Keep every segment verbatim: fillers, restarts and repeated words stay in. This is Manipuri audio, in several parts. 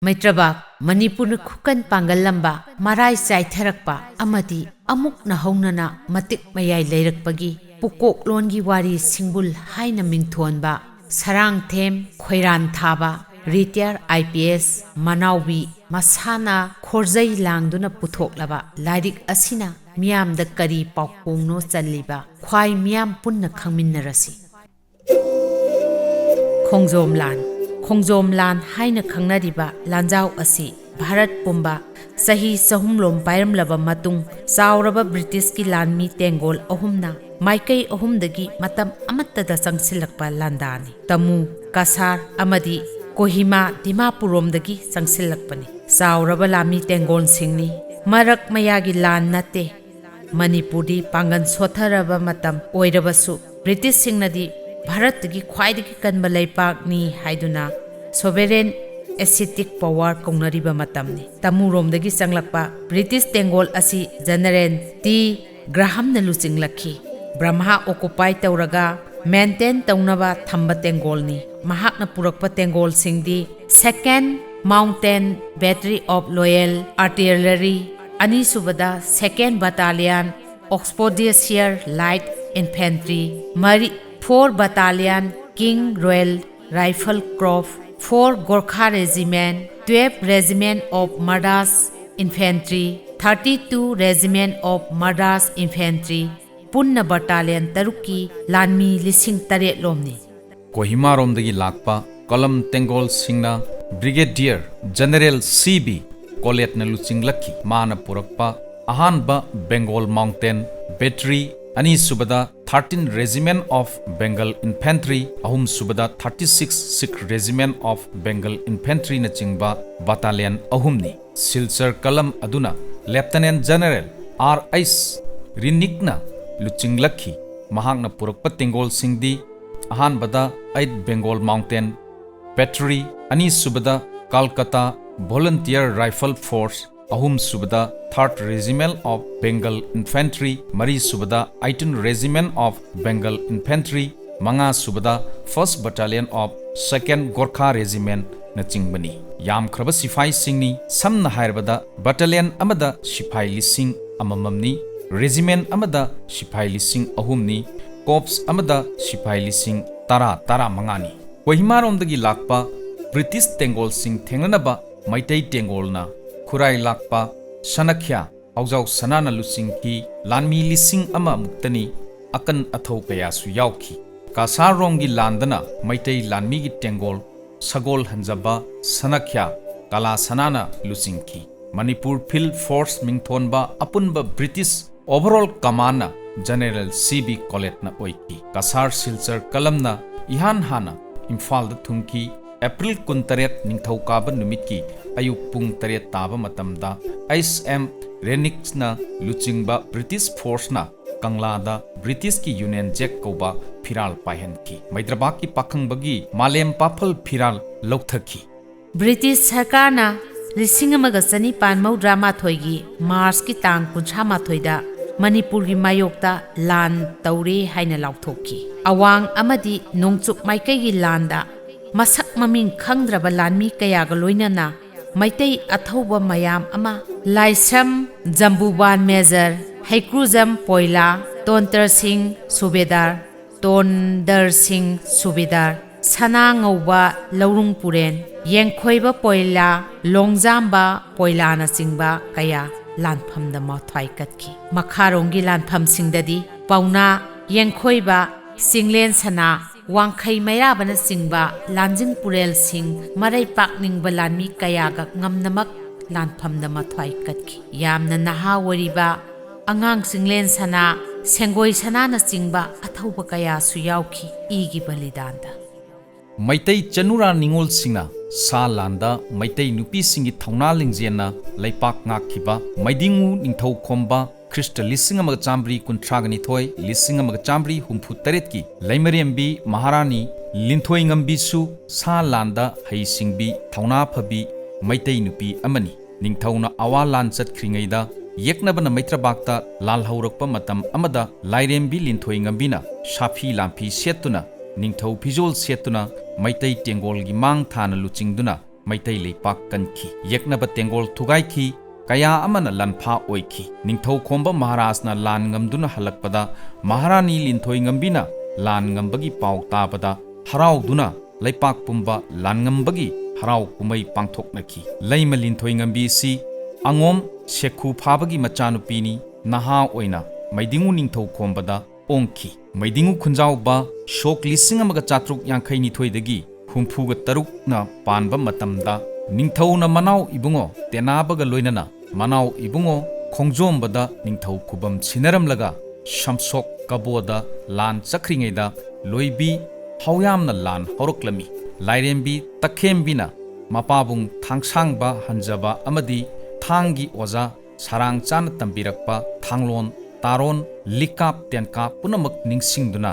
ꯃꯩꯇ꯭ꯔꯕꯥꯛ ꯃꯅꯤꯄꯨꯔꯅ ꯈꯨꯀꯟ ꯄꯥꯡꯒꯜꯂꯝꯕ, ꯃꯔꯥꯏ ꯆꯥꯏꯊꯔꯛꯄ ꯑꯃꯗꯤ ꯑꯃꯨꯛ ꯅꯧꯍꯧꯅꯅ ꯃꯇꯤꯛ ꯃꯌꯥꯏ ꯂꯩꯔꯛꯄꯒꯤ ꯄꯨꯀꯣꯛꯂꯣꯟꯒꯤ ꯋꯥꯔꯤ ꯁꯤꯡꯕꯨꯜ ꯍꯥꯏꯅ ꯃꯤꯡꯊꯣꯟꯕ Sarangthem ꯈꯣꯏꯔꯥꯟꯊꯥꯕ, retire I P S ꯃꯅꯥꯎꯕꯤ ꯃꯁꯥꯅ ꯈꯣꯔꯖꯩ ꯂꯥꯡꯗꯨꯅ ꯄꯨꯊꯣꯛꯂꯕ ꯂꯥꯏꯔꯤꯛ ꯑꯁꯤꯅ ꯃꯤꯌꯥꯝꯗ ꯀꯔꯤ ꯄꯥꯎꯈꯣꯡꯅꯣ ꯆꯜꯂꯤꯕ, ꯈ꯭ꯋꯥꯏ ꯃꯤꯌꯥꯝ ꯄꯨꯟꯅ ꯈꯪꯃꯤꯟꯅꯔꯁꯤ꯫ ꯈꯣꯡꯖꯣꯝ ꯂꯥꯟ꯫ ꯈꯣꯡꯖꯣꯝ ꯂꯥꯟ ꯍꯥꯏꯅ ꯈꯪꯅꯔꯤꯕ ꯂꯥꯟꯖꯥꯎ ꯑꯁꯤ ꯚꯥꯔꯠ ꯄꯨꯝꯕ ꯆꯍꯤ ꯆꯍꯨꯝꯂꯣꯝ ꯄꯥꯏꯔꯝꯂꯕ ꯃꯇꯨꯡ, ꯆꯥꯎꯔꯕ ꯕ꯭ꯔꯤꯇꯤꯁꯀꯤ ꯂꯥꯟꯃꯤ ꯇꯦꯡꯒꯣꯜ ꯑꯍꯨꯝꯅ ꯃꯥꯏꯀꯩ ꯑꯍꯨꯝꯗꯒꯤ ꯃꯇꯝ ꯑꯃꯠꯇꯗ ꯆꯪꯁꯤꯜꯂꯛꯄ ꯂꯥꯟꯗꯥꯅꯤ꯫ ꯇꯃꯨ, ꯀꯁꯥꯔ ꯑꯃꯗꯤ ꯀꯣꯍꯤꯃꯥ, ꯗꯤꯃꯥꯄꯨꯔꯔꯣꯝꯗꯒꯤ ꯆꯪꯁꯤꯜꯂꯛꯄꯅꯤ꯫ ꯆꯥꯎꯔꯕ ꯂꯥꯟꯃꯤ ꯇꯦꯡꯒꯣꯜꯁꯤꯡꯅꯤ꯫ ꯃꯔꯛ ꯃꯌꯥꯒꯤ ꯂꯥꯟ ꯅꯠꯇꯦ꯫ ꯃꯅꯤꯄꯨꯔꯗꯤ ꯄꯥꯡꯒꯜ ꯁꯣꯠꯊꯔꯕ ꯃꯇꯝ ꯑꯣꯏꯔꯕꯁꯨ, ꯕ꯭ꯔꯤꯇꯤꯁꯁꯤꯡꯅꯗꯤ ꯚꯥꯔꯠꯇꯒꯤ ꯈ꯭ꯋꯥꯏꯗꯒꯤ ꯀꯟꯕ ꯂꯩꯄꯥꯛꯅꯤ ꯍꯥꯏꯗꯨꯅ sovereign ascetic power ꯀꯧꯅꯔꯤꯕ ꯃꯇꯝꯅꯤ꯫ ꯇꯃꯨꯔꯣꯝꯗꯒꯤ ꯆꯪꯂꯛꯄ ꯕ꯭ꯔꯤꯇꯤꯁ ꯇꯦꯡꯒꯣꯜ ꯑꯁꯤ ꯖꯦꯅꯔꯦꯜ ꯇꯤ ꯒ꯭ꯔꯥꯍꯝꯅ ꯂꯨꯆꯤꯡꯂꯛꯈꯤ꯫ ꯕ꯭ꯔꯍꯃ ꯑꯣꯀꯨꯄꯥꯏ ꯇꯧꯔꯒ ꯃꯦꯟꯇꯦꯟ ꯇꯧꯅꯕ ꯊꯝꯕ ꯇꯦꯡꯒꯣꯜꯅꯤ꯫ ꯃꯍꯥꯛꯅ ꯄꯨꯔꯛꯄ ꯇꯦꯡꯒꯣꯜꯁꯤꯡꯗꯤ Second Mountain Battery of Royal Artillery, ꯑꯅꯤꯁꯨꯕꯗ Second Battalion Oxfordshire Light Infantry, ꯃꯔꯤ, Four Battalion King Royal Rifle Corps, Four Gorkha Regiment, Twelve Regiment of Madras Infantry, Thirty Two Regiment of Madras Infantry, ꯄꯨꯟꯅ ꯕꯠꯇꯥꯂꯤꯌꯟ ꯇꯔꯨꯛꯀꯤ ꯂꯥꯟꯃꯤ ꯂꯤꯁꯤꯡ ꯇꯔꯦꯠ ꯂꯣꯝꯅꯤ꯫ ꯀꯣꯍꯤꯃꯥꯔꯣꯝꯗꯒꯤ ꯂꯥꯛꯄ ꯀꯂꯝ ꯇꯦꯡꯒꯣꯜꯁꯤꯡꯅ ꯕ꯭ꯔꯤꯒꯦꯗꯤꯌꯔ ꯖꯦꯅꯔꯦꯜ ꯁꯤ ꯕꯤ ꯀꯣꯂꯦꯠꯅ ꯂꯨꯆꯤꯡꯂꯛꯈꯤ꯫ ꯃꯥꯅ ꯄꯨꯔꯛꯄ ꯑꯍꯥꯟꯕ ꯕꯦꯡꯒꯣꯜ ꯃꯥꯎꯟꯇꯦꯟ ꯕꯦꯇꯔꯤ, ꯑꯅꯤꯁꯨꯕꯗ Thirteen Regiment of Bengal Infantry, ꯑꯍꯨꯝꯁꯨꯕꯗ Thirty Six Sikh Regiment of Bengal Infantryꯅꯆꯤꯡꯕ battalion ꯑꯍꯨꯝꯅꯤ꯫ ꯁꯤꯜꯆꯔ ꯀꯂꯝ ꯑꯗꯨꯅ ꯂꯦꯐꯇꯤꯅꯦꯟ ꯖꯦꯅꯔꯦꯜ ꯑꯥꯔ ꯑꯩꯆ ꯔꯤꯅꯤꯛꯅ ꯂꯨꯆꯤꯡꯂꯛꯈꯤ꯫ ꯃꯍꯥꯛꯅ ꯄꯨꯔꯛꯄ ꯇꯦꯡꯒꯣꯜꯁꯤꯡꯗꯤ ꯑꯍꯥꯟꯕꯗ Eight Bengal Mountain Battery, ꯑꯅꯤꯁꯨꯕꯗ Calcutta Volunteer Rifle Force, ꯑꯍꯨꯝꯁꯨꯕꯗ Third Regiment of Bengal Infantry, ꯃꯔꯤꯁꯨꯕꯗ Eighteen Regiment of Bengal Infantry, ꯃꯉꯥꯁꯨꯕꯗ First Battalion of Second Gorkha Regiment, ꯅꯆꯤꯡꯕꯅꯤ꯫ ꯌꯥꯝꯈ꯭ꯔꯕ ꯁꯤꯐꯥꯏꯁꯤꯡꯅꯤ, ꯁꯝꯅ ꯍꯥꯏꯔꯕꯗ battalion ꯑꯃꯗ ꯁꯤꯐꯥꯏ ꯂꯤꯁꯤꯡ ꯑꯃꯃꯝꯅꯤ, regiment ꯑꯃꯗ ꯁꯤꯐꯥꯏ ꯂꯤꯁꯤꯡ ꯑꯍꯨꯝꯅꯤ, corps ꯑꯃꯗ ꯁꯤꯐꯥꯏ ꯂꯤꯁꯤꯡ ꯇꯔꯥ, ꯇꯔꯥꯃꯉꯥꯅꯤ꯫ ꯀꯣꯍꯤꯃꯥꯔꯣꯝꯗꯒꯤ ꯂꯥꯛꯄ ꯕ꯭ꯔꯤꯇꯤꯁ ꯇꯦꯡꯒꯣꯜꯁꯤꯡ ꯊꯦꯡꯅꯅꯕ ꯃꯩꯇꯩ ꯇꯦꯡꯒꯣꯜꯅ ꯈꯨꯔꯥꯏ ꯂꯥꯛꯄ ꯁꯅꯈ꯭ꯌꯥ ꯍꯥꯎꯖꯥꯎ ꯁꯅꯥꯅ ꯂꯨꯆꯤꯡꯈꯤ꯫ ꯂꯥꯟꯃꯤ ꯂꯤꯁꯤꯡ ꯑꯃ ꯃꯨꯛꯇꯅꯤ, ꯑꯀꯟ ꯑꯊꯧ ꯀꯌꯥꯁꯨ ꯌꯥꯎꯈꯤ꯫ ꯀꯁꯥꯔꯔꯣꯝꯒꯤ ꯂꯥꯟꯗꯅ ꯃꯩꯇꯩ ꯂꯥꯟꯃꯤꯒꯤ ꯇꯦꯡꯒꯣꯜ ꯁꯒꯣꯜ ꯍꯟꯖꯕ ꯁꯅꯈ꯭ꯌꯥ ꯀꯂꯥ ꯁꯅꯥꯅ ꯂꯨꯆꯤꯡꯈꯤ꯫ ꯃꯅꯤꯄꯨꯔ field force ꯃꯤꯡꯊꯣꯟꯕ ꯑꯄꯨꯟꯕ British overall commandꯅ General C B ꯀꯣꯂꯦꯠꯅ ꯑꯣꯏꯈꯤ꯫ ꯀꯁꯥꯔ ꯁꯤꯜꯆꯔ ꯀꯂꯝꯅ ꯏꯍꯥꯟ ꯍꯥꯟꯅ ꯏꯝꯐꯥꯜꯗ ꯊꯨꯡꯈꯤ꯫ ꯑꯦꯄ꯭ꯔꯤꯜ ꯀꯨꯟꯇꯔꯦꯠ ꯅꯤꯡꯊꯧꯀꯥꯕ ꯅꯨꯃꯤꯠꯀꯤ ꯑꯌꯨꯛ ꯄꯨꯡ ꯇꯔꯦꯠ ꯇꯥꯕ ꯃꯇꯝꯗ H M Rennicksꯅ ꯂꯨꯆꯤꯡꯕ ꯕ꯭ꯔꯤꯇꯤꯁ forceꯅ ꯀꯪꯂꯥꯗ ꯕ꯭ꯔꯤꯇꯤꯁꯀꯤ Union Jack ꯀꯧꯕ ꯐꯤꯔꯥꯜ ꯄꯥꯏꯍꯟꯈꯤ꯫ ꯃꯩꯗ꯭ꯔꯕꯥꯛꯀꯤ ꯄꯥꯈꯪꯕꯒꯤ ꯃꯥꯂꯦꯝ ꯄꯥꯐꯜ ꯐꯤꯔꯥꯜ ꯂꯧꯊꯈꯤ꯫ ꯕ꯭ꯔꯤꯇꯤꯁ ꯁꯔꯀꯥꯔꯅ ꯂꯤꯁꯤꯡ ꯑꯃꯒ ꯆꯅꯤꯄꯥꯟ ꯃꯧꯗ꯭ꯔꯥ ꯃꯥꯊꯣꯏꯒꯤ ꯃꯥꯔꯆꯀꯤ ꯇꯥꯡ ꯀꯨꯟꯊ꯭ꯔꯥ ꯃꯥꯊꯣꯏꯗ ꯃꯅꯤꯄꯨꯔꯒꯤ ꯃꯥꯌꯣꯛꯇ ꯂꯥꯟ ꯇꯧꯔꯦ ꯍꯥꯏꯅ ꯂꯥꯎꯊꯣꯛꯈꯤ꯫ ꯑꯋꯥꯡ ꯑꯃꯗꯤ ꯅꯣꯡꯆꯨꯞ ꯃꯥꯏꯀꯩꯒꯤ ꯂꯥꯟꯗ ꯃꯁꯛ ꯃꯃꯤꯡ ꯈꯪꯗ꯭ꯔꯕ ꯂꯥꯟꯃꯤ ꯀꯌꯥꯒ ꯂꯣꯏꯅꯅ ꯃꯩꯇꯩ ꯑꯊꯧꯕ ꯃꯌꯥꯝ ꯑꯃ ꯂꯥꯏꯁ꯭ꯔꯝ ꯖꯝꯕꯨꯕꯥꯟ ꯃꯦꯖꯔ, ꯍꯩꯀ꯭ꯔꯨꯖꯝ ꯄꯣꯏꯂꯥ, ꯇꯣꯟꯇꯔ ꯁꯤꯡ ꯁꯨꯕꯦꯗꯥꯔ, ꯇꯣꯟꯗꯔ ꯁꯤꯡ ꯁꯨꯕꯦꯗꯥꯔ, ꯁꯅꯥ ꯉꯧꯕ ꯂꯧꯔꯨꯡ ꯄꯨꯔꯦꯟ, ꯌꯦꯡꯈꯣꯏꯕ ꯄꯣꯏꯂꯥ, ꯂꯣꯡꯖꯥꯝꯕ ꯄꯣꯏꯂꯥꯅꯆꯤꯡꯕ ꯀꯌꯥ ꯂꯥꯟꯐꯝꯗ ꯃꯊ꯭ꯋꯥꯏ ꯀꯠꯈꯤ꯫ ꯃꯈꯥꯔꯣꯝꯒꯤ ꯂꯥꯟꯐꯝꯁꯤꯡꯗꯗꯤ ꯄꯥꯎꯅꯥ, ꯌꯦꯡꯈꯣꯏꯕ, ꯆꯤꯡꯂꯦꯟ ꯁꯅꯥ, ꯋꯥꯡꯈꯩ ꯃꯩꯔꯥꯕꯅꯆꯤꯡꯕ ꯂꯥꯟꯖꯤꯡ ꯄꯨꯔꯦꯜꯁꯤꯡ, ꯃꯔꯩ ꯄꯥꯛꯅꯤꯡꯕ ꯂꯥꯟꯃꯤ ꯀꯌꯥꯒ ꯉꯝꯅꯃꯛ ꯂꯥꯟꯐꯝꯗ ꯃꯊ꯭ꯋꯥꯏ ꯀꯠꯈꯤ꯫ ꯌꯥꯝꯅ ꯅꯍꯥ ꯑꯣꯏꯔꯤꯕ ꯑꯉꯥꯡ ꯆꯤꯡꯂꯦꯟ ꯁꯅꯥ, ꯁꯦꯡꯒꯣꯏ ꯁꯅꯥꯅꯆꯤꯡꯕ ꯑꯊꯧꯕ ꯀꯌꯥꯁꯨ ꯌꯥꯎꯈꯤ ꯏꯒꯤ ꯕꯂꯤꯗꯥꯟꯗ꯫ ꯃꯩꯇꯩ ꯆꯅꯨꯔꯥ ꯅꯤꯉꯣꯜꯁꯤꯡꯅ ꯁꯥ ꯂꯥꯟꯗ ꯃꯩꯇꯩ ꯅꯨꯄꯤꯁꯤꯡꯒꯤ ꯊꯧꯅꯥ ꯂꯤꯡꯖꯦꯜꯅ ꯂꯩꯄꯥꯛ ꯉꯥꯛꯈꯤꯕ ꯃꯩꯗꯤꯡꯉꯨ ꯅꯤꯡꯊꯧꯈꯣꯝꯕ ꯈ꯭ꯔꯤꯁꯇ ꯂꯤꯁꯤꯡ ꯑꯃꯒ ꯆꯥꯃꯔꯤ ꯀꯨꯟꯊ꯭ꯔꯥꯒ ꯅꯤꯊꯣꯏ, ꯂꯤꯁꯤꯡ ꯑꯃꯒ ꯆꯥꯃꯔꯤ ꯍꯨꯝꯐꯨ ꯇꯔꯦꯠꯀꯤ ꯂꯩꯃꯔꯦꯝꯕꯤ ꯃꯍꯥꯔꯥꯅꯤ ꯂꯤꯟꯊꯣꯏꯉꯝꯕꯤꯁꯨ ꯁꯥ ꯂꯥꯟꯗ ꯍꯩꯁꯤꯡꯕꯤ, ꯊꯧꯅꯥ ꯐꯕꯤ ꯃꯩꯇꯩ ꯅꯨꯄꯤ ꯑꯃꯅꯤ꯫ ꯅꯤꯡꯊꯧꯅ ꯑꯋꯥ ꯂꯥꯟ ꯆꯠꯈ꯭ꯔꯤꯉꯩꯗ ꯌꯦꯛꯅꯕꯅ ꯃꯩꯇ꯭ꯔꯕꯥꯛꯇ ꯂꯥꯜꯍꯧꯔꯛꯄ ꯃꯇꯝ ꯑꯃꯗ ꯂꯥꯏꯔꯦꯝꯕꯤ ꯂꯤꯟꯊꯣꯏꯉꯝꯕꯤꯅ ꯁꯥꯐꯤ ꯂꯥꯟꯐꯤ ꯁꯦꯠꯇꯨꯅ, ꯅꯤꯡꯊꯧ ꯐꯤꯖꯣꯜ ꯁꯦꯠꯇꯨꯅ ꯃꯩꯇꯩ ꯇꯦꯡꯒꯣꯜꯒꯤ ꯃꯥꯡ ꯊꯥꯅ ꯂꯨꯆꯤꯡꯗꯨꯅ ꯃꯩꯇꯩ ꯂꯩꯄꯥꯛ ꯀꯟꯈꯤ꯫ ꯌꯦꯛꯅꯕ ꯇꯦꯡꯒꯣꯜ ꯊꯨꯒꯥꯏꯈꯤ꯫ ꯀꯌꯥ ꯑꯃꯅ ꯂꯥꯟꯐꯥ ꯑꯣꯏꯈꯤ꯫ ꯅꯤꯡꯊꯧ ꯈꯣꯝꯕ ꯃꯍꯥꯔꯥꯖꯅ ꯂꯥꯟ ꯉꯝꯗꯨꯅ ꯍꯜꯂꯛꯄꯗ ꯃꯍꯥꯔꯥꯅꯤ ꯂꯤꯟꯊꯣꯏ ꯉꯝꯕꯤꯅ ꯂꯥꯟ ꯉꯝꯕꯒꯤ ꯄꯥꯎ ꯇꯥꯕꯗ ꯍꯔꯥꯎꯗꯨꯅ ꯂꯩꯄꯥꯛ ꯄꯨꯝꯕ ꯂꯥꯟꯉꯝꯕꯒꯤ ꯍꯔꯥꯎ ꯀꯨꯝꯍꯩ ꯄꯥꯡꯊꯣꯛꯅꯈꯤ꯫ ꯂꯩꯃ ꯂꯤꯟꯊꯣꯏ ꯉꯝꯕꯤꯁꯤ ꯑꯉꯣꯝ ꯁꯦꯈꯨ ꯐꯥꯕꯒꯤ ꯃꯆꯥꯅꯨꯄꯤꯅꯤ꯫ ꯅꯍꯥ ꯑꯣꯏꯅ ꯃꯩꯗꯤꯡꯉꯨ ꯅꯤꯡꯊꯧ ꯈꯣꯝꯕꯗ ꯑꯣꯡꯈꯤ꯫ ꯃꯩꯗꯤꯡꯉꯨ ꯈꯨꯟꯖꯥꯎꯕ ꯁꯣꯛ ꯂꯤꯁꯤꯡ ꯑꯃꯒ ꯆꯥꯇ꯭ꯔꯨꯛ ꯌꯥꯡꯈꯩ ꯅꯤꯊꯣꯏꯗꯒꯤ ꯍꯨꯝꯐꯨꯒ ꯇꯔꯨꯛꯅ ꯄꯥꯟꯕ ꯃꯇꯝꯗ ꯅꯤꯡꯊꯧꯅ ꯃꯅꯥꯎ ꯏꯕꯨꯡꯉꯣ ꯇꯦꯅꯥꯕꯒ ꯂꯣꯏꯅꯅ ꯃꯅꯥꯎ ꯏꯕꯨꯡꯉꯣ ꯈꯣꯡꯖꯣꯝꯕꯗ ꯅꯤꯡꯊꯧ ꯈꯨꯕꯝ ꯁꯤꯟꯅꯔꯝꯂꯒ ꯁꯝꯁꯣꯛ ꯀꯕꯣꯗ ꯂꯥꯟ ꯆꯠꯈ꯭ꯔꯤꯉꯩꯗ ꯂꯣꯏꯕꯤ ꯍꯧꯌꯥꯝꯅ ꯂꯥꯟ ꯍꯧꯔꯛꯂꯝꯃꯤ꯫ ꯂꯥꯏꯔꯦꯝꯕꯤ ꯇꯈꯦꯝꯕꯤꯅ ꯃꯄꯥꯕꯨꯡ ꯊꯥꯡꯁꯥꯡꯕ ꯍꯟꯖꯕ ꯑꯃꯗꯤ ꯊꯥꯡꯒꯤ ꯑꯣꯖꯥ ꯁꯔꯥꯡ ꯆꯥꯅ ꯇꯝꯕꯤꯔꯛꯄ ꯊꯥꯡꯂꯣꯟ, ꯇꯥꯔꯣꯟ, ꯂꯤꯛꯀꯥꯞ ꯇꯦꯟꯀꯥꯞ ꯄꯨꯝꯅꯃꯛ ꯅꯤꯡꯁꯤꯡꯗꯨꯅ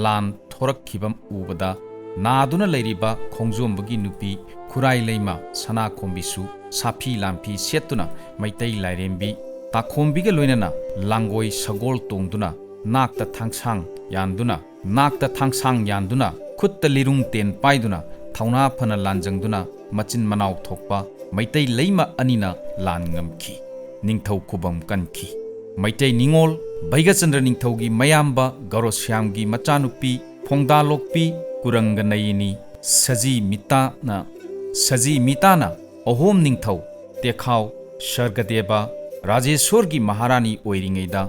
ꯂꯥꯟ ꯊꯣꯔꯛꯈꯤꯕ ꯎꯕꯗ ꯅꯥꯗꯨꯅ ꯂꯩꯔꯤꯕ ꯈꯣꯡꯖꯣꯝꯕꯒꯤ ꯅꯨꯄꯤ ꯈꯨꯔꯥꯏ ꯂꯩꯃ ꯁꯅꯥꯈꯣꯝꯕꯤꯁꯨ ꯁꯥꯐꯤ ꯂꯥꯟꯐꯤ ꯁꯦꯠꯇꯨꯅ ꯃꯩꯇꯩ ꯂꯥꯏꯔꯦꯝꯕꯤ ꯇꯥꯈꯣꯝꯕꯤꯒ ꯂꯣꯏꯅꯅ ꯂꯥꯡꯒꯣꯏ ꯁꯒꯣꯜ ꯇꯣꯡꯗꯨꯅ ꯅꯥꯛꯇ ꯊꯥꯡꯁꯥꯡ ꯌꯥꯟꯗꯨꯅ ꯅꯥꯛꯇ ꯊꯥꯡꯁꯥꯡ ꯌꯥꯟꯗꯨꯅ, ꯈꯨꯠꯇ ꯂꯤꯔꯨꯡ ꯇꯦꯟ ꯄꯥꯏꯗꯨꯅ, ꯊꯧꯅꯥ ꯐꯅ ꯂꯥꯟꯖꯪꯗꯨꯅ, ꯃꯆꯤꯟ ꯃꯅꯥꯎ ꯊꯣꯛꯄ ꯃꯩꯇꯩ ꯂꯩꯃ ꯑꯅꯤꯅ ꯂꯥꯟ ꯉꯝꯈꯤ꯫ ꯅꯤꯡꯊꯧ ꯈꯨꯕꯝ ꯀꯟꯈꯤ꯫ ꯃꯩꯇꯩ ꯅꯤꯉꯣꯜ ꯚꯩꯒꯆꯟꯗ꯭ꯔ ꯅꯤꯡꯊꯧꯒꯤ ꯃꯌꯥꯝꯕ ꯒꯧꯔꯁ꯭ꯌꯥꯝꯒꯤ ꯃꯆꯥꯅꯨꯄꯤ ꯐꯣꯡꯗꯥꯂꯣꯛꯄꯤ ꯀꯨꯔꯪꯒꯅꯌꯤꯅꯤ ꯁꯖꯤ ꯃꯤꯇꯥꯅ, ꯁꯖꯤ ꯃꯤꯇꯥꯅ ꯑꯍꯣꯝ ꯅꯤꯡꯊꯧ ꯇꯦꯈꯥꯎ ꯁꯔꯒꯗꯦꯕ ꯔꯥꯖꯦꯁꯣꯔꯒꯤ ꯃꯍꯥꯔꯥꯅꯤ ꯑꯣꯏꯔꯤꯉꯩꯗ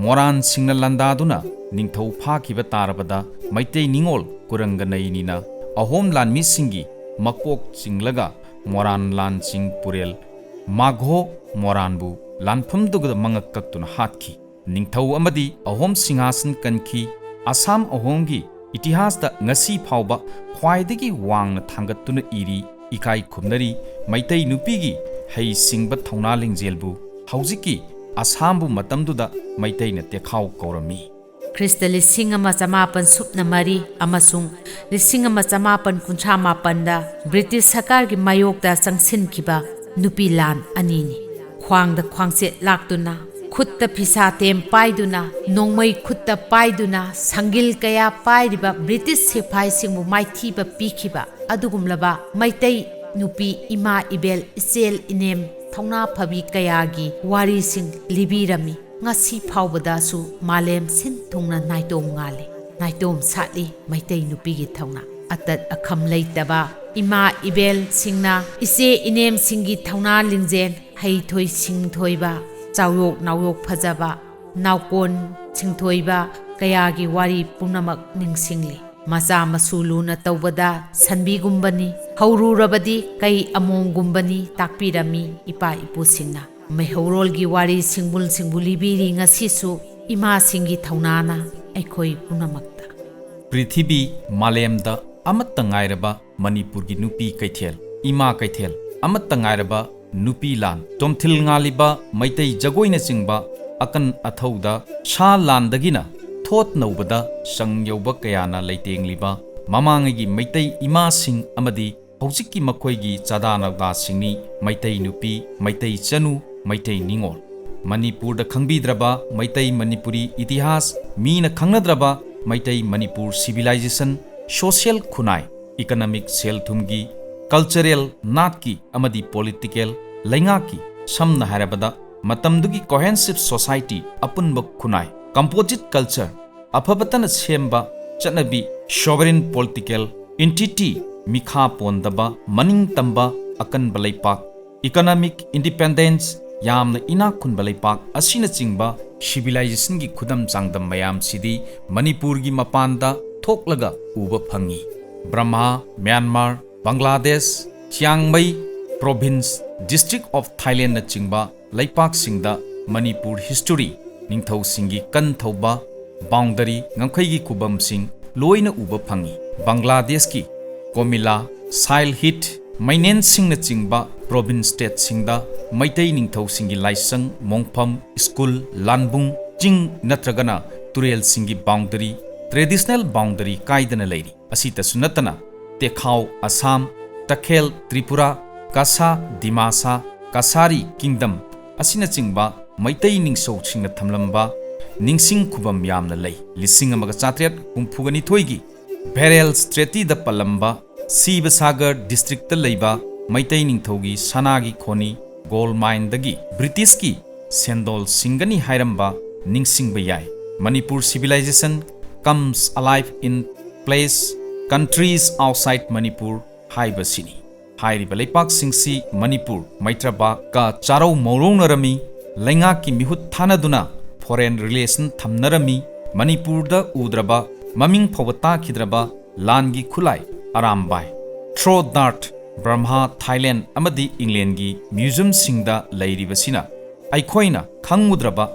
ꯃꯣꯔꯥꯟꯁꯤꯡꯅ ꯂꯥꯟꯗꯥꯗꯨꯅ ꯅꯤꯡꯊꯧ ꯐꯥꯈꯤꯕ ꯇꯥꯔꯕꯗ ꯃꯩꯇꯩ ꯅꯤꯉꯣꯜ ꯀꯨꯔꯪꯒꯅꯌꯤꯅꯤꯅ ꯑꯍꯣꯝ ꯂꯥꯟꯃꯤꯁꯤꯡꯒꯤ ꯃꯀꯣꯛ ꯆꯤꯡꯂꯒ ꯃꯣꯔꯥꯟ ꯂꯥꯟꯆꯤꯡ ꯄꯨꯔꯦꯜ ꯃꯥꯘꯣ ꯃꯣꯔꯥꯟꯕꯨ ꯂꯥꯟꯐꯝꯗꯨꯗ ꯃꯉꯛ ꯀꯛꯇꯨꯅ ꯍꯥꯠꯈꯤ꯫ ꯅꯤꯡꯊꯧ ꯑꯃꯗꯤ ꯑꯍꯣꯝ ꯁꯤꯡꯍꯥꯁꯟ ꯀꯟꯈꯤ꯫ ꯑꯁꯥꯝ ꯑꯍꯣꯝꯒꯤ ꯏꯇꯤꯍꯥꯁꯇ ꯉꯁꯤ ꯐꯥꯎꯕ ꯈ꯭ꯋꯥꯏꯗꯒꯤ ꯋꯥꯡꯅ ꯊꯥꯡꯒꯠꯇꯨꯅ ꯏꯔꯤ, ꯏꯀꯥꯏ ꯈꯨꯝꯅꯔꯤ꯫ ꯃꯩꯇꯩ ꯅꯨꯄꯤꯒꯤ ꯍꯩꯁꯤꯡꯕ ꯊꯧꯅꯥ ꯂꯤꯡꯖꯦꯜꯕꯨ ꯍꯧꯖꯤꯛꯀꯤ ꯑꯁꯥꯝꯕꯨ ꯃꯇꯝꯗꯨꯗ ꯃꯩꯇꯩꯅ ꯇꯦꯈꯥꯎ ꯀꯧꯔꯝꯃꯤ꯫ ꯈ꯭ꯔꯤꯁꯇ ꯂꯤꯁꯤꯡ ꯑꯃ ꯆꯃꯥꯄꯟ ꯁꯨꯞꯅ ꯃꯔꯤ ꯑꯃꯁꯨꯡ ꯂꯤꯁꯤꯡ ꯑꯃ ꯆꯃꯥꯄꯟ ꯀꯨꯟꯊ꯭ꯔꯥ ꯃꯥꯄꯟꯗ ꯕ꯭ꯔꯤꯇꯤꯁ ꯁꯔꯀꯥꯔꯒꯤ ꯃꯥꯌꯣꯛꯇ ꯆꯪꯁꯤꯟꯈꯤꯕ ꯅꯨꯄꯤ ꯂꯥꯟ ꯑꯅꯤꯅꯤ꯫ ꯈ꯭ꯋꯥꯡꯗ ꯈ꯭ꯋꯥꯡꯆꯦꯠ ꯂꯥꯛꯇꯨꯅ, ꯈꯨꯠꯇ ꯐꯤꯁꯥꯇꯦꯝ ꯄꯥꯏꯗꯨꯅ, ꯅꯣꯡꯃꯩ ꯈꯨꯠꯇ ꯄꯥꯏꯗꯨꯅ, ꯁꯪꯒꯤꯜ ꯀꯌꯥ ꯄꯥꯏꯔꯤꯕ ꯕ꯭ꯔꯤꯇꯤꯁ ꯁꯤꯐꯥꯏꯁꯤꯡꯕꯨ ꯃꯥꯏꯊꯤꯕ ꯄꯤꯈꯤꯕ ꯑꯗꯨꯒꯨꯝꯂꯕ ꯃꯩꯇꯩ ꯅꯨꯄꯤ ꯏꯃꯥ ꯏꯕꯦꯜ, ꯏꯆꯦꯜ ꯏꯅꯦꯝ, ꯊꯧꯅꯥ ꯐꯕꯤ ꯀꯌꯥꯒꯤ ꯋꯥꯔꯤꯁꯤꯡ ꯂꯤꯕꯤꯔꯝꯃꯤ꯫ ꯉꯁꯤ ꯐꯥꯎꯕꯗꯁꯨ ꯃꯥꯂꯦꯝ ꯁꯤꯟ ꯊꯨꯡꯅ ꯅꯥꯏꯇꯣꯝ ꯉꯥꯜꯂꯤ, ꯅꯥꯏꯇꯣꯝ ꯁꯥꯠꯂꯤ ꯃꯩꯇꯩ ꯅꯨꯄꯤꯒꯤ ꯊꯧꯅꯥ꯫ ꯑꯇꯠ ꯑꯈꯝ ꯂꯩꯇꯕ ꯏꯃꯥ ꯏꯕꯦꯜꯁꯤꯡꯅ ꯏꯆꯦ ꯏꯅꯦꯝꯁꯤꯡꯒꯤ ꯊꯧꯅꯥ ꯂꯤꯡꯖꯦꯜ, ꯍꯩꯊꯣꯏ ꯁꯤꯡꯊꯣꯏꯕ, ꯆꯥꯎꯌꯣꯛ ꯅꯥꯎꯌꯣꯛ ꯐꯖꯕ, ꯅꯥꯎꯀꯣꯟ ꯁꯤꯡꯊꯣꯏꯕ ꯀꯌꯥꯒꯤ ꯋꯥꯔꯤ ꯄꯨꯝꯅꯃꯛ ꯅꯤꯡꯁꯤꯡꯂꯤ꯫ ꯃꯆꯥ ꯃꯁꯨ ꯂꯨꯅ ꯇꯧꯕꯗ ꯁꯟꯕꯤꯒꯨꯝꯕꯅꯤ, ꯍꯧꯔꯨꯔꯕꯗꯤ ꯀꯩ ꯑꯃꯣꯝꯒꯨꯝꯕꯅꯤ ꯇꯥꯛꯄꯤꯔꯝꯃꯤ ꯏꯄꯥ ꯏꯄꯨꯁꯤꯡꯅ꯫ ꯃꯩꯍꯧꯔꯣꯜꯒꯤ ꯋꯥꯔꯤ ꯁꯤꯡꯕꯨꯜ ꯁꯤꯡꯕꯨ ꯂꯤꯕꯤꯔꯤ ꯉꯁꯤꯁꯨ ꯏꯃꯥꯁꯤꯡꯒꯤ ꯊꯧꯅꯥꯅ ꯑꯩꯈꯣꯏ ꯄꯨꯝꯅꯃꯛꯇ꯫ ꯄ꯭ꯔꯤꯊꯤꯕꯤ ꯃꯥꯂꯦꯝꯗ ꯑꯃꯠꯇ ꯉꯥꯏꯔꯕ ꯃꯅꯤꯄꯨꯔꯒꯤ ꯅꯨꯄꯤ ꯀꯩꯊꯦꯜ, ꯏꯃꯥ ꯀꯩꯊꯦꯜ, ꯑꯃꯠꯇ ꯉꯥꯏꯔꯕ ꯅꯨꯄꯤ ꯂꯥꯟ, ꯇꯣꯝꯊꯤꯜ ꯉꯥꯜꯂꯤꯕ ꯃꯩꯇꯩ ꯖꯒꯣꯏꯅꯆꯤꯡꯕ ꯑꯀꯟ ꯑꯊꯧꯗ ꯁꯥ ꯂꯥꯟꯗꯒꯤꯅ ꯊꯣꯠ ꯅꯧꯕꯗ ꯆꯪ ꯌꯧꯕ ꯀꯌꯥꯅ ꯂꯩꯇꯦꯡꯂꯤꯕ ꯃꯃꯥꯡꯉꯩꯒꯤ ꯃꯩꯇꯩ ꯏꯃꯥꯁꯤꯡ ꯑꯃꯗꯤ ꯍꯧꯖꯤꯛꯀꯤ ꯃꯈꯣꯏꯒꯤ ꯆꯥꯗꯥ ꯅꯧꯗꯥꯁꯤꯡꯅꯤ ꯃꯩꯇꯩ ꯅꯨꯄꯤ, ꯃꯩꯇꯩ ꯆꯅꯨ, ꯃꯩꯇꯩ ꯅꯤꯉꯣꯜ꯫ ꯃꯅꯤꯄꯨꯔꯗ ꯈꯪꯕꯤꯗ꯭ꯔꯕ ꯃꯩꯇꯩ ꯃꯅꯤꯄꯨꯔꯤ ꯏꯇꯤꯍꯥꯁ, ꯃꯤꯅ ꯈꯪꯅꯗ꯭ꯔꯕ ꯃꯩꯇꯩ ꯃꯅꯤꯄꯨꯔ civilization, social ꯈꯨꯟꯅꯥꯏ, economic ꯁꯦꯜ ꯊꯨꯝꯒꯤ, cultural ꯅꯥꯠꯀꯤ ꯑꯃꯗꯤ political ꯂꯩꯉꯥꯛꯀꯤ, ꯁꯝꯅ ꯍꯥꯏꯔꯕꯗ ꯃꯇꯝꯗꯨꯒꯤ cohesive society, ꯑꯄꯨꯟꯕ ꯈꯨꯟꯅꯥꯏ, composite culture, ꯑꯐꯕꯇꯅ ꯁꯦꯝꯕ ꯆꯠꯅꯕꯤ, sovereign political entity, ꯃꯤꯈꯥ ꯄꯣꯟꯗꯕ, ꯃꯅꯤꯡ ꯇꯝꯕ, ꯑꯀꯟꯕ ꯂꯩꯄꯥꯛ, economic independence, ꯌꯥꯝꯅ ꯏꯅꯥꯛ ꯈꯨꯟꯕ ꯂꯩꯄꯥꯛ ꯑꯁꯤꯅꯆꯤꯡꯕ civilizationꯒꯤ ꯈꯨꯗꯝ ꯆꯥꯡꯗꯝ ꯃꯌꯥꯝꯁꯤꯗꯤ ꯃꯅꯤꯄꯨꯔꯒꯤ ꯃꯄꯥꯟꯗ ꯊꯣꯛꯂꯒ ꯎꯕ ꯐꯪꯉꯤ꯫ Brahma, Myanmar, Bangladesh, Chiang Mai province, District of Thailandꯅꯆꯤꯡꯕ ꯂꯩꯄꯥꯛꯁꯤꯡꯗ ꯃꯅꯤꯄꯨꯔ history, ꯅꯤꯡꯊꯧꯁꯤꯡꯒꯤ ꯀꯟ ꯊꯧꯕ, boundary, ꯉꯝꯈꯩꯒꯤ ꯈꯨꯕꯝꯁꯤꯡ ꯂꯣꯏꯅ ꯎꯕ ꯐꯪꯉꯤ꯫ ꯕꯪꯒ꯭ꯂꯥꯗꯦꯁꯀꯤ ꯀꯣꯃꯤꯂꯥ, ꯁꯥꯏꯜꯍꯤꯠ, ꯃꯩꯅꯦꯟꯁꯤꯡꯅꯆꯤꯡꯕ province stateꯁꯤꯡꯗ ꯃꯩꯇꯩ ꯅꯤꯡꯊꯧꯁꯤꯡꯒꯤ ꯂꯥꯏꯁꯪ, ꯃꯣꯡꯐꯝ, school, ꯂꯥꯟꯕꯨꯡ, ꯆꯤꯡ ꯅꯠꯇ꯭ꯔꯒꯅ ꯇꯨꯔꯦꯜꯁꯤꯡꯒꯤ boundary, traditional boundary ꯀꯥꯏꯗꯅ ꯂꯩꯔꯤ꯫ ꯑꯁꯤꯇꯁꯨ ꯅꯠꯇꯅ ꯇꯦꯈꯥꯎ ꯑꯁꯥꯝ, ꯇꯈꯦꯜ ꯇ꯭ꯔꯤꯄꯨꯔꯥ, ꯀꯁꯥ ꯗꯤꯃꯥꯁꯥ, ꯀꯁꯥꯔꯤ kingdom ꯑꯁꯤꯅꯆꯤꯡꯕ ꯃꯩꯇꯩ ꯅꯤꯡꯊꯧꯁꯤꯡꯅ ꯊꯝꯂꯝꯕ ꯅꯤꯡꯁꯤꯡ ꯈꯨꯕꯝ ꯌꯥꯝꯅ ꯂꯩ꯫ ꯂꯤꯁꯤꯡ ꯑꯃꯒ ꯆꯥꯇ꯭ꯔꯦꯠ ꯍꯨꯝꯐꯨꯒ ꯅꯤꯊꯣꯏꯒꯤ ꯕꯦꯔꯦꯜ ꯇ꯭ꯔꯦꯇꯤꯗ ꯄꯜꯂꯝꯕ ꯁꯤꯕꯁꯥꯒꯔ ꯗꯤꯁꯇ꯭ꯔꯤꯛꯇ ꯂꯩꯕ ꯃꯩꯇꯩ ꯅꯤꯡꯊꯧꯒꯤ ꯁꯅꯥꯒꯤ ꯈꯣꯅꯤ ꯒꯣꯜ ꯃꯥꯏꯟꯗꯒꯤ ꯕ꯭ꯔꯤꯇꯤꯁꯀꯤ ꯁꯦꯟꯗꯣꯜ ꯁꯤꯡꯒꯅꯤ ꯍꯥꯏꯔꯝꯕ ꯅꯤꯡꯁꯤꯡꯕ ꯌꯥꯏ꯫ Manipur civilization comes alive in place countries outside Manipur ꯍꯥꯏꯕꯁꯤꯅꯤ꯫ ꯍꯥꯏꯔꯤꯕ ꯂꯩꯄꯥꯛꯁꯤꯡꯁꯤ ꯃꯅꯤꯄꯨꯔ, ꯃꯩꯇ꯭ꯔꯕꯥꯛꯀ ꯆꯥꯔꯧ ꯃꯧꯔꯧꯅꯔꯝꯃꯤ, ꯂꯩꯉꯥꯛꯀꯤ ꯃꯤꯍꯨꯠ ꯊꯥꯅꯗꯨꯅ foreign relation ꯊꯝꯅꯔꯝꯃꯤ꯫ ꯃꯅꯤꯄꯨꯔꯗ ꯎꯗ꯭ꯔꯕ, ꯃꯃꯤꯡ ꯐꯥꯎꯕ ꯇꯥꯈꯤꯗ꯭ꯔꯕ ꯂꯥꯟꯒꯤ ꯈꯨꯠꯂꯥꯏ ꯑꯔꯥꯝꯕꯥꯏ, throw dart, ꯕꯔꯃꯥ, ꯊꯥꯏꯂꯦꯟ ꯑꯃꯗꯤ ꯏꯪꯂꯦꯟꯒꯤ ꯃ꯭ꯌꯨꯖꯤꯌꯝꯁꯤꯡꯗ ꯂꯩꯔꯤꯕꯁꯤꯅ ꯑꯩꯈꯣꯏꯅ ꯈꯪꯉꯨꯗ꯭ꯔꯕ,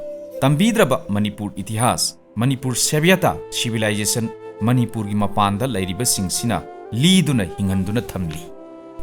ꯇꯝꯕꯤꯗ꯭ꯔꯕ ꯃꯅꯤꯄꯨꯔ ꯏꯇꯤꯍꯥꯁ, ꯃꯅꯤꯄꯨꯔ ꯁꯦꯕ꯭ꯌꯇꯥ, civilization, ꯃꯅꯤꯄꯨꯔꯒꯤ ꯃꯄꯥꯟꯗ ꯂꯩꯔꯤꯕꯁꯤꯡꯁꯤꯅ ꯂꯤꯗꯨꯅ ꯍꯤꯡꯍꯟꯗꯨꯅ ꯊꯝꯂꯤ꯫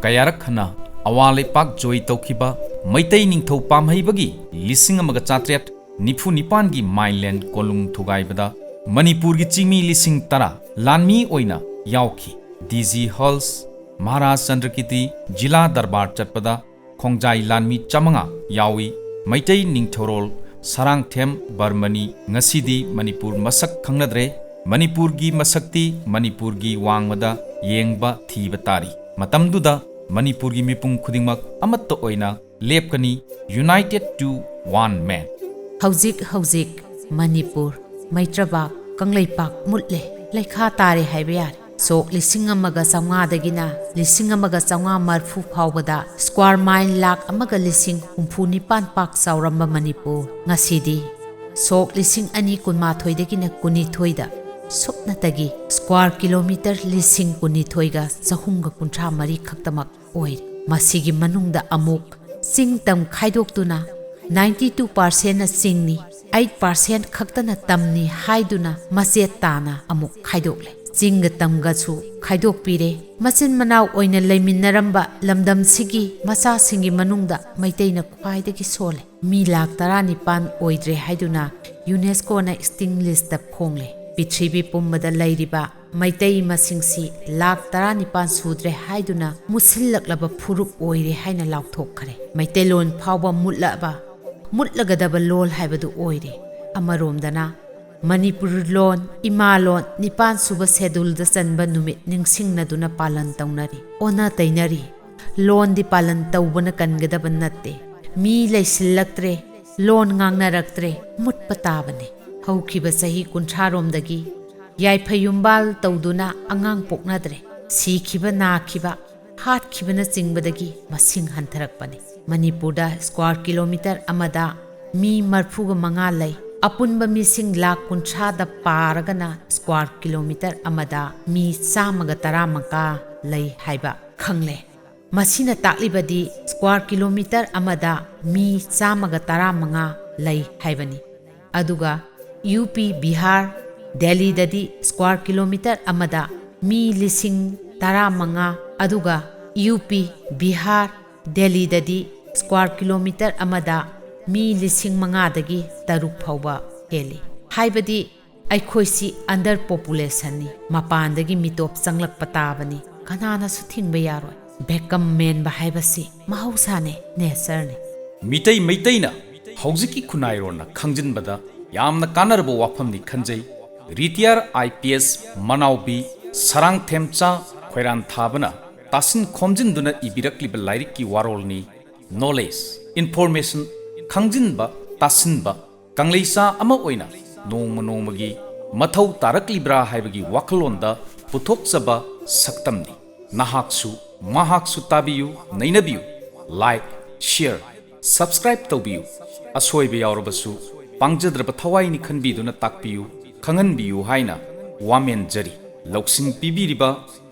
ꯀꯌꯥꯔꯛ ꯍꯟꯅ ꯑꯋꯥ ꯂꯩꯄꯥꯛ ꯖꯣꯏ ꯇꯧꯈꯤꯕ ꯃꯩꯇꯩ ꯅꯤꯡꯊꯧ ꯄꯥꯝꯍꯩꯕꯒꯤ ꯂꯤꯁꯤꯡ ꯑꯃꯒ ꯆꯥꯇ꯭ꯔꯦꯠ ꯅꯤꯐꯨ ꯅꯤꯄꯥꯟꯒꯤ ꯃꯥꯏꯂꯦꯟ ꯀꯣꯅꯨꯡ ꯊꯨꯒꯥꯏꯕꯗ ꯃꯅꯤꯄꯨꯔꯒꯤ ꯆꯤꯡꯃꯤ ꯂꯤꯁꯤꯡ ꯇꯔꯥ ꯂꯥꯟꯃꯤ ꯑꯣꯏꯅ ꯌꯥꯎꯈꯤ꯫ ꯗꯤ ꯖꯤ ꯍꯜꯁ, ꯃꯍꯥꯔꯥꯖ ꯆꯟꯗ꯭ꯔꯀꯤꯇꯤ ꯖꯤꯂꯥ ꯗꯔꯕꯥꯔ ꯆꯠꯄꯗ ꯈꯣꯡꯖꯥꯏ ꯂꯥꯟꯃꯤ ꯆꯥꯃꯉꯥ ꯌꯥꯎꯏ꯫ ꯃꯩꯇꯩ ꯅꯤꯡꯊꯧꯔꯣꯜ ꯁꯔꯥꯡꯊꯦꯝ ꯕꯔꯃꯅꯤ ꯉꯁꯤꯗꯤ ꯃꯅꯤꯄꯨꯔ ꯃꯁꯛ ꯈꯪꯅꯗ꯭ꯔꯦ꯫ ꯃꯅꯤꯄꯨꯔꯒꯤ ꯃꯁꯛꯇꯤ ꯃꯅꯤꯄꯨꯔꯒꯤ ꯋꯥꯡꯃꯗ ꯌꯦꯡꯕ ꯊꯤꯕ ꯇꯥꯔꯤ꯫ ꯃꯇꯝꯗꯨꯗ ꯃꯅꯤꯄꯨꯔꯒꯤ ꯃꯤꯄꯨꯝ ꯈꯨꯗꯤꯡꯃꯛ ꯑꯃꯠꯇ ꯑꯣꯏꯅ ꯂꯦꯞꯀꯅꯤ, united to one man꯫ ꯍꯧꯖꯤꯛ ꯍꯧꯖꯤꯛ ꯃꯅꯤꯄꯨꯔ, ꯃꯩꯇ꯭ꯔꯕꯥꯛ, ꯀꯪꯂꯩꯄꯥꯛ ꯃꯨꯠꯂꯦ, ꯂꯩꯈꯥ ꯇꯥꯔꯦ ꯍꯥꯏꯕ ꯌꯥꯔꯦ꯫ ꯁꯣꯛ ꯂꯤꯁꯤꯡ ꯑꯃꯒ ꯆꯥꯝꯃꯉꯥꯗꯒꯤꯅ ꯂꯤꯁꯤꯡ ꯑꯃꯒ ꯆꯥꯝꯃꯉꯥ ꯃꯔꯤꯐꯨ ꯐꯥꯎꯕꯗ square mile ꯂꯥꯈ ꯑꯃꯒ ꯂꯤꯁꯤꯡ ꯍꯨꯝꯐꯨ ꯅꯤꯄꯥꯟ ꯄꯥꯛ ꯆꯥꯎꯔꯝꯕ ꯃꯅꯤꯄꯨꯔ ꯉꯁꯤꯗꯤ ꯁꯣꯛ ꯂꯤꯁꯤꯡ ꯑꯅꯤ ꯀꯨꯟꯃꯥꯊꯣꯏꯗꯒꯤꯅ ꯀꯨꯟꯅꯤꯊꯣꯏꯗ ꯁꯨꯞꯅꯇꯒꯤ square kilometre ꯂꯤꯁꯤꯡ ꯀꯨꯟꯅꯤꯊꯣꯏꯒ ꯆꯍꯨꯝꯒ ꯀꯨꯟꯊ꯭ꯔꯥ ꯃꯔꯤ ꯈꯛꯇꯃꯛ ꯑꯣꯏꯔꯦ꯫ ꯃꯁꯤꯒꯤ ꯃꯅꯨꯡꯗ ꯑꯃꯨꯛ ꯆꯤꯡ ꯇꯝ ꯈꯥꯏꯗꯣꯛꯇꯨꯅ ninety two percent ꯅ ꯆꯤꯡꯅꯤ, eight percent ꯈꯛꯇꯅ ꯇꯝꯅꯤ ꯍꯥꯏꯗꯨꯅ ꯃꯆꯦꯠ ꯇꯥꯅ ꯑꯃꯨꯛ ꯈꯥꯏꯗꯣꯛꯂꯦ꯫ ꯆꯤꯡꯒ ꯇꯝꯒꯁꯨ ꯈꯥꯏꯗꯣꯛꯄꯤꯔꯦ꯫ ꯃꯆꯤꯟ ꯃꯅꯥꯎ ꯑꯣꯏꯅ ꯂꯩꯃꯤꯟꯅꯔꯝꯕ ꯂꯝꯗꯝꯁꯤꯒꯤ ꯃꯆꯥꯁꯤꯡꯒꯤ ꯃꯅꯨꯡꯗ ꯃꯩꯇꯩꯅ ꯈ꯭ꯋꯥꯏꯗꯒꯤ ꯁꯣꯜꯂꯦ꯫ ꯃꯤ ꯂꯥꯈ ꯇꯔꯥꯅꯤꯄꯥꯟ ꯑꯣꯏꯗ꯭ꯔꯦ ꯍꯥꯏꯗꯨꯅ UNESCOꯅ extinct list ꯇ ꯐꯣꯡꯂꯦ꯫ ꯄ꯭ꯔꯤꯊꯤꯕꯤ ꯄꯨꯝꯕꯗ ꯂꯩꯔꯤꯕ ꯃꯩꯇꯩ ꯃꯁꯤꯡꯁꯤ ꯂꯥꯈ ꯇꯔꯥꯅꯤꯄꯥꯟ ꯁꯨꯗ꯭ꯔꯦ ꯍꯥꯏꯗꯨꯅ ꯃꯨꯠꯁꯤꯜꯂꯛꯂꯕ ꯐꯨꯔꯨꯞ ꯑꯣꯏꯔꯦ ꯍꯥꯏꯅ ꯂꯥꯎꯊꯣꯛꯈ꯭ꯔꯦ꯫ ꯃꯩꯇꯩꯂꯣꯟ ꯐꯥꯎꯕ ꯃꯨꯠꯂꯕ ꯃꯨꯠꯂꯒꯗꯕ ꯂꯣꯜ ꯍꯥꯏꯕꯗꯨ ꯑꯣꯏꯔꯦ꯫ ꯑꯃꯔꯣꯝꯗꯅ ꯃꯅꯤꯄꯨꯔ ꯂꯣꯟ, ꯏꯃꯥ ꯂꯣꯟ, ꯅꯤꯄꯥꯟ ꯁꯨꯕ ꯁꯦꯗꯨꯜꯗ ꯆꯟꯕ ꯅꯨꯃꯤꯠ ꯅꯤꯡꯁꯤꯡꯅꯗꯨꯅ ꯄꯥꯂꯟ ꯇꯧꯅꯔꯤ, ꯑꯣꯟꯅ ꯇꯩꯅꯔꯤ꯫ ꯂꯣꯟꯗꯤ ꯄꯥꯂꯟ ꯇꯧꯕꯅ ꯀꯟꯒꯗꯕ ꯅꯠꯇꯦ꯫ ꯃꯤ ꯂꯩꯁꯤꯜꯂꯛꯇ꯭ꯔꯦ, ꯂꯣꯟ ꯉꯥꯡꯅꯔꯛꯇ꯭ꯔꯦ, ꯃꯨꯠꯄ ꯇꯥꯕꯅꯤ꯫ ꯍꯧꯈꯤꯕ ꯆꯍꯤ ꯀꯨꯟꯊ꯭ꯔꯥꯔꯣꯝꯗꯒꯤ ꯌꯥꯏꯐ ꯌꯨꯝꯕꯥꯜ ꯇꯧꯗꯨꯅ ꯑꯉꯥꯡ ꯄꯣꯛꯅꯗ꯭ꯔꯦ꯫ ꯁꯤꯈꯤꯕ, ꯅꯥꯈꯤꯕ, ꯍꯥꯠꯈꯤꯕꯅꯆꯤꯡꯕꯗꯒꯤ ꯃꯁꯤꯡ ꯍꯟꯊꯔꯛꯄꯅꯤ꯫ ꯃꯅꯤꯄꯨꯔꯗ ꯁ꯭ꯀ꯭ꯋꯥꯔ ꯀꯤꯂꯣꯃꯤꯇꯔ ꯑꯃꯗ ꯃꯤ ꯃꯔꯤꯐꯨꯒ ꯃꯉꯥ ꯂꯩ꯫ ꯑꯄꯨꯟꯕ ꯃꯤꯁꯤꯡ ꯂꯥꯈ ꯀꯨꯟꯊ꯭ꯔꯥꯗ ꯄꯥꯔꯒꯅ ꯁ꯭ꯀ꯭ꯋꯥꯔ ꯀꯤꯂꯣꯃꯤꯇꯔ ꯑꯃꯗ ꯃꯤ ꯆꯥꯝꯃꯒ ꯇꯔꯥꯃꯉꯥ ꯂꯩ ꯍꯥꯏꯕ ꯈꯪꯂꯦ꯫ ꯃꯁꯤꯅ ꯇꯥꯛꯂꯤꯕꯗꯤ ꯁ꯭ꯀ꯭ꯋꯥꯔ ꯀꯤꯂꯣꯃꯤꯇꯔ ꯑꯃꯗ ꯃꯤ ꯆꯥꯝꯃꯒ ꯇꯔꯥꯃꯉꯥ ꯂꯩ ꯍꯥꯏꯕꯅꯤ꯫ ꯑꯗꯨꯒ ꯌꯨ ꯄꯤ, ꯕꯤꯍꯥꯔ, ꯗꯦꯜꯂꯤꯗꯗꯤ ꯁ꯭ꯀ꯭ꯋꯥꯔ ꯀꯤꯂꯣꯃꯤꯇꯔ ꯑꯃꯗ ꯃꯤ ꯂꯤꯁꯤꯡ ꯇꯔꯥꯃꯉꯥ, ꯑꯗꯨꯒ ꯌꯨ ꯄꯤ, ꯕꯤꯍꯥꯔ, ꯗꯦꯜꯂꯤꯗꯗꯤ ꯁ꯭ꯀ꯭ꯋꯥꯔ ꯀꯤꯂꯣꯃꯤꯇꯔ ꯑꯃꯗ ꯃꯤ ꯂꯤꯁꯤꯡ ꯃꯉꯥꯗꯒꯤ ꯇꯔꯨꯛ ꯐꯥꯎꯕ ꯍꯦꯜꯂꯤ꯫ ꯍꯥꯏꯕꯗꯤ ꯑꯩꯈꯣꯏꯁꯤ under populationꯅꯤ, ꯃꯄꯥꯟꯗꯒꯤ ꯃꯤꯇꯣꯞ ꯆꯪꯂꯛꯄ ꯇꯥꯕꯅꯤ, ꯀꯅꯥꯅꯁꯨ ꯊꯤꯡꯕ ꯌꯥꯔꯣꯏ꯫ ꯚꯦꯀꯝ ꯃꯦꯟꯕ ꯍꯥꯏꯕꯁꯤ ꯃꯍꯧꯁꯥꯅꯤ, natureꯅꯤ꯫ ꯃꯤꯇꯩ ꯃꯩꯇꯩꯅ ꯍꯧꯖꯤꯛꯀꯤ ꯈꯨꯟꯅꯥꯏꯔꯣꯟꯅ ꯈꯪꯖꯤꯟꯕꯗ ꯌꯥꯝꯅ ꯀꯥꯟꯅꯔꯕ ꯋꯥꯐꯝꯅꯤ ꯈꯟꯖꯩ꯫ ꯔꯤꯇꯤꯌꯥꯔ ꯑꯥꯏ ꯄꯤ ꯑꯦꯁ ꯃꯅꯥꯎꯕꯤ ꯁꯔꯥꯡꯊꯦꯝꯆꯥ ꯈꯣꯏꯔꯥꯟꯊꯥꯕꯅ ꯇꯥꯁꯤꯟ ꯈꯣꯝꯖꯤꯟꯗꯨꯅ ꯏꯕꯤꯔꯛꯂꯤꯕ ꯂꯥꯏꯔꯤꯛꯀꯤ ꯋꯥꯔꯣꯜꯅꯤ꯫ Knowledge, information, ꯈꯪꯖꯤꯟꯕ, ꯇꯥꯁꯤꯟꯕ, ꯀꯪꯂꯩꯆꯥ ꯑꯃ ꯑꯣꯏꯅ ꯅꯣꯡꯃ ꯅꯣꯡꯃꯒꯤ ꯃꯊꯧ ꯇꯥꯔꯛꯂꯤꯕ꯭ꯔꯥ ꯍꯥꯏꯕꯒꯤ ꯋꯥꯈꯜꯂꯣꯟꯗ ꯄꯨꯊꯣꯛꯆꯕ ꯁꯛꯇꯝꯅꯤ꯫ ꯅꯍꯥꯛꯁꯨ ꯃꯍꯥꯛꯁꯨ ꯇꯥꯕꯤꯌꯨ, ꯅꯩꯅꯕꯤꯌꯨ, like, share, subscribe ꯇꯧꯕꯤꯌꯨ꯫ ꯑꯁꯣꯏꯕ ꯌꯥꯎꯔꯕꯁꯨ ꯄꯥꯡꯖꯗ꯭ꯔꯕ ꯊꯋꯥꯏꯅꯤ ꯈꯟꯕꯤꯗꯨꯅ ꯇꯥꯛꯄꯤꯌꯨ, ꯈꯪꯍꯟꯕꯤꯌꯨ ꯍꯥꯏꯅ ꯋꯥꯃꯦꯟꯖꯔꯤ꯫ ꯂꯧꯁꯤꯡ ꯄꯤꯕꯤꯔꯤꯕ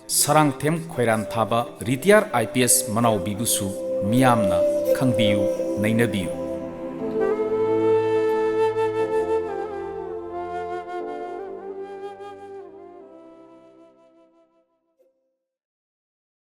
Sarangthem ꯈꯣꯏꯔꯥꯟꯊꯥꯕ retire I P S ꯃꯅꯥꯎꯕꯤꯕꯨꯁꯨ ꯃꯤꯌꯥꯝꯅ ꯈꯪꯕꯤꯌꯨ, ꯅꯩꯅꯕꯤꯌꯨ꯫